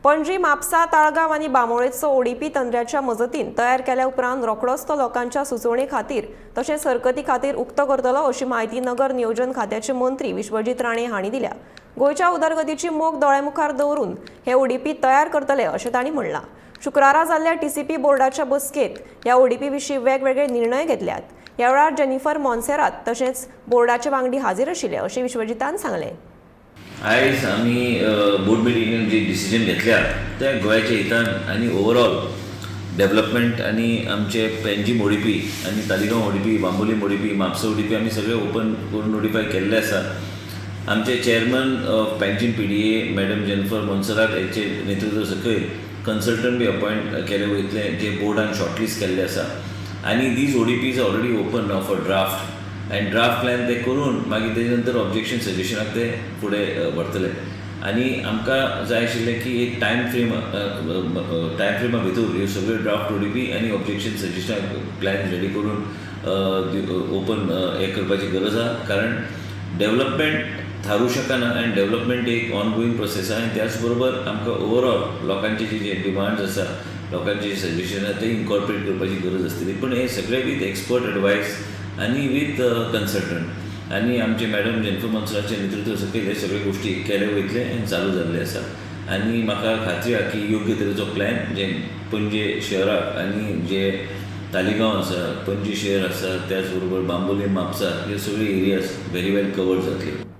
पणजी, म्हापसा, ताळगांव आनी बांबोळेचो ओडीपी तंत्र्याच्या मजतीन तयार केल्या उपरांत रोखडोच तो लोकांच्या सुचोवणे खातीर तशेंच हरकती खातीर उक्तो करतलो, अशी म्हायती नगर नियोजन खात्याचे मंत्री विश्वजीत राणे हांणी दिल्या. गोंयच्या उदरगतीची मोख दोळ्यामुखार दवरून हे ओडीपी तयार करतले, अशें तांणी म्हणलां. शुक्रारा जाल्ल्या टीसीपी बोर्डाच्या बसकेत ह्या ओडीपी विशीं वेगवेगळे निर्णय घेतल्यात. ह्या वेळार जेनिफर मोन्सेरात तशेंच बोर्डाचे वांगडी हाजीर आशिल्ले, अशें विश्वजितान सांगलें. आयज आमी बोर्ड मिटिंगेन जी डिसिजन घेतल्या ते गोंयाच्या हितान आनी ओवरऑल डेव्हलपमेंट आनी आमचे पेंजीम ओडीपी आनी Taleigao ODP, Bambolim ODP, Mapusa ODP आमी सगळे ओपन करून नोटिफाय केल्ले आसा. आमचे chairman of Panjim PDA madam Jennifer Monserrate हेचे नेतृत्व सकयल कन्सल्टंट बी अपॉयंट केले वयतले, जे बोर्डान शॉर्टलिस्ट केल्ले आसा आनी these ODPs already open now for draft and draft plan. ते करून मागीर तेजे नंतर ऑब्जेक्शन सजेशनाक ते फुडें व्हरतले आनी आमकां जाय आशिल्लें की एक टायम फ्रेम, टायम फ्रेमा भितर ह्यो सगळ्यो ड्राफ्ट ओडीपी आनी ऑब्जेक्शन सजेशन प्लॅन रेडी करून ओपन हें करपाची गरज आहा, कारण डेव्हलपमेंट थारूं शकना आनी डेव्हलपमेंट एक ऑनगोईंग प्रोसेस आहा. आनी त्याच बरोबर आमकां ओवरऑल लोकांचे जे जे डिमांड्स आसा, लोकांचे जे सजेशन आसा, ते इनकॉर्पोरेट करपाची गरज आसतली. पूण हे सगळे विथ एक्सपर्ट एडवायस आनी विथ कन्सल्टंट आनी आमचे मॅडम जेनिफर मोन्सेरातच्या नेतृत्व सकयल हे सगळे गोश्टी केले वयतले आनी चालू जाल्ले आसा. आनी म्हाका खात्री आहा की योग्य तरेचो प्लॅन जे पणजे शहराक आनी जे तालिगांव आसा, पणजी शहर आसा, त्याच बरोबर बांबोली, म्हापसा, ह्यो सगळ्यो एरियाज व्हेरी वेल कवर जातल्यो.